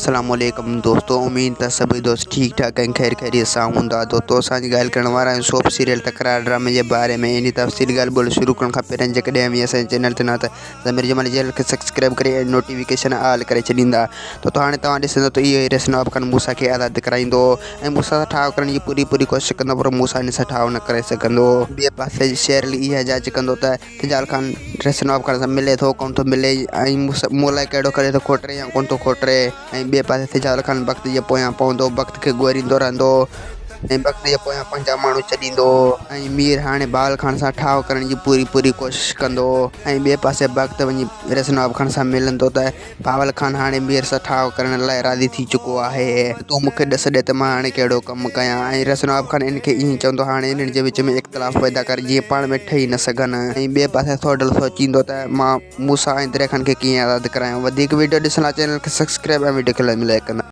السلام عليڪم دوستو اميد ته سڀئي دوست ٺيڪ ٺاڪ ۽ خير خيريت سان هوندا دوستو اسان اڄ ڳالهه ڪرڻ وارا آهيون سوپ سيريل تڪرار ڊرامي جي باري ۾ انهي تفصيلي ڳالهه ٻولهه شروع ڪرڻ کان پهريان جيڪڏهن اوهين اسان جي چينل تي نه ته ضمير جمالي چينل کي سبسڪرائب ڪري ۽ نوٽيفڪيشن آل ڪري ڇڏيندا دوستو هاڻي توهان ڏسندو ته اهو ريس نواب خان موسيٰ کي آزاد ڪرائيندو ۽ موسيٰ سان ٺاهه ڪرڻ جي پوري پوري ڪوشش ڪندو پر موسيٰ هن سان ٺاهه نه ڪري سگهندو ٻئي پاسي شير علي اها جاچ ڪندو ته تجال خان ڊريس نواب خان سان ملي ٿو ڪونه ٿو ملي ۽ مون لاء ڪهڙو ڪري ٿو کوٽري يا ڪونه ٿو کوٽري ۽ ٻئي پاسي تجال خان بخت جي پويان پوندو بخت کي ڳوريندو رهندو ۽ بخت جي پويان پنهنجا ماڻهو ڇڏيندو ۽ مير هاڻي بال خان سان ٺاهه ڪرڻ جي پوري پوري ڪوشش ڪندو ۽ ٻئي پاسي بخت وڃي ريس نواب خان سان ملندو ته بهاول خان هاڻي مير سان ٺاهه ڪرڻ لاء راضي ٿي چڪو آهي. تون مون کي ڏس ڏي ته مان هاڻي ڪهڙو ڪم ڪيان ۽ رس نواب خان ان کي ائين چوندو هاڻي انهن جي وچ ۾ اختلاف پيدا ڪر جيئن پاڻ ۾ ٺهي نه سگهن ۽ ٻئي پاسي سوڍل سوچيندو ته مان موسيٰ ۽ دريا خان کي ڪيئن آزاد ڪرايان وڌيڪ وڊيو ڏسڻ لاء چينل کي سبسڪرائب ۽ وڊيو کي لائڪ ڪندا.